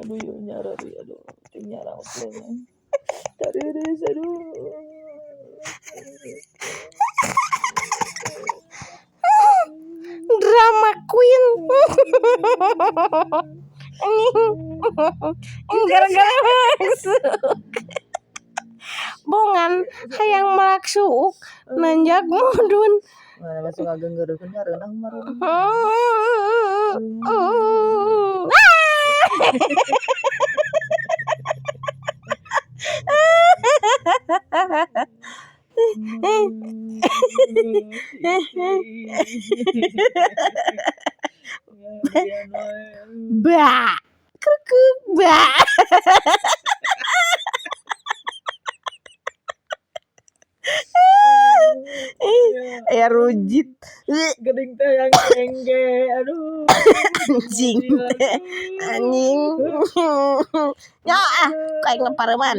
Aduh, ieu nyareri, aduh, teu nyaraot. Tareureus, aduh. Drama queen. Anjing. Gara-gara melak suuk. Bongan hayang melak suuk nanjak mudun. Mana langsung ngagenggeureukeun nyareunah mareun. Ba, krukuk ba. Aya rujit. Geuning teh yang engge, aduh. Anjing teh. Anjing. Ya ah, ku aing mah pareuman.